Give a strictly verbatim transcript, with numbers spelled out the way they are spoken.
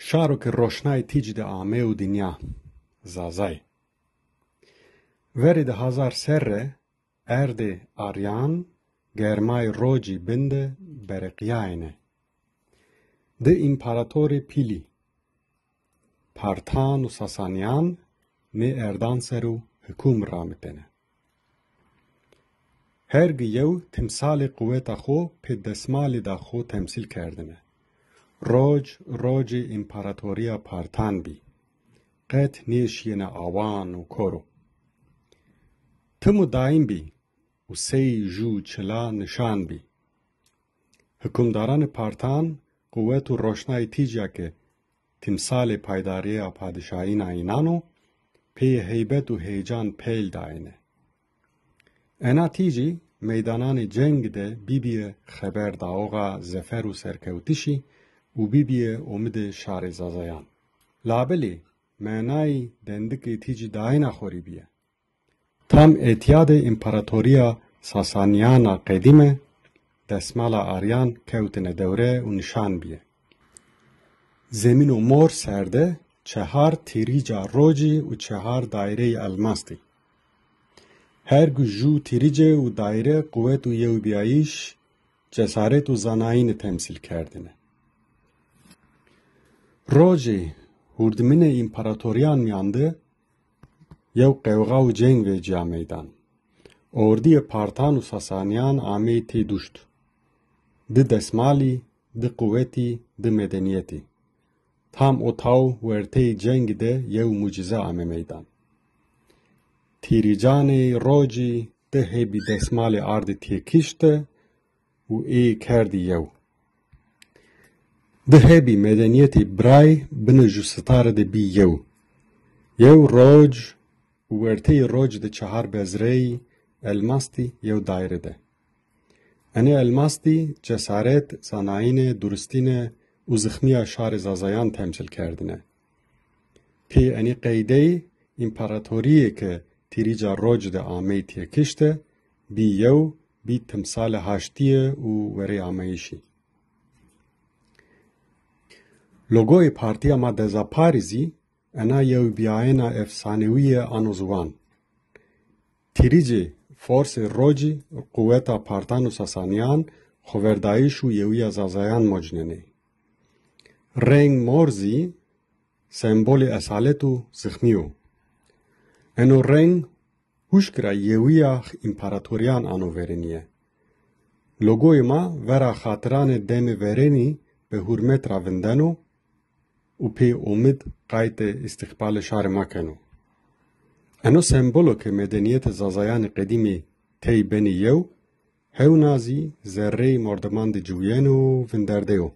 Çaro ke roşnayê tîcî de ameyo dinya, Zazay. Verê di hazar serre erdê aryan, germayê rocî bin de bereqîyayêne. Di împaratorê pîlî, Partan û Sasanîyan, nê erdan ser o hikûm ramitene. Her gi yew timsalê quweta xo pê desmalêda xo temsîl kerdine. Roc, rocê împaratorîya Partan bî. Qet nêşîyêne awan û kor o. Tim û daîm bî û sey jû çila nişan bî. Hukimdaranê Partan quwet û roşnayê tîcîya ke timsalê paydarîya padişahîna înan o, pê heybet û heyecan pêl dayêne. Ena tîcî meydananê ceng de bîbîye xeber daoxa zefer û serkewtişî û bîbîye omidê şarê Zazayan. Labelê menayî dendikê tîcî dayena xo rê bîye. Tam etîyadê împaratorîya Sasanîyana qedîme desmala aryan kewtine dewre û nişan bîye. Zemîno mor ser de çehar tîrîca rocî û çehar daîreyî elmastî. Her gu jû tîrîce û daîre quwet û yewbîyayîş, cesaret û zanayîne temsîl kerdêne. Rocê hurdminê împaratorîyan mîyan de yew qewxa û ceng vecîya meydan. Ordîyê Partan û Sasanîyan ameyî têduşt. Di desmalî, di quwetî, di medenîyetî. Tam o taw werteyê cengî de yew mucîze ame meydan. Tîrîcanê rocî di hebî desmalê ardî têkişte û ê kerdî yew. Di hebî medenîyetê biray binê jû sitare de bî yew. Yew roc û werteyê roc de çehar bezreyî elmastî yew daîre de. Enê elmastî cesaret, zanayîne, duristîne û zixmîya şarê Zazayan temsîl kerdine. Pê enê qeydeyî împaratorîyê ke tîrîca roc de ameyî têkişte, bî yew, bî timsalê haştîye û werêameyîşî. Logoyê partîya ma Deza Parî zî ena yewbîyayena efsanewîye ano ziwan. Tîrîcê forsê rocî quweta Partan û Sasanîyan, xoverdayîş û yewîya Zazayan mocnenê. Reng mor zî sembolê esalet û zixmî yo. Eno reng huşk ra yewîya împaratorîyan ano verênîye. Logoyê ma vera xatiranê demê verênî bi hurmet ra vindeno û pê omid qaytê îstîqbalê şarê ma keno. Eno sembolo ke medenîyetê Zazayanê qedîmî tey benî yew, hewna zî zerreyê mordeman de ciwîyeno û vinderde yo.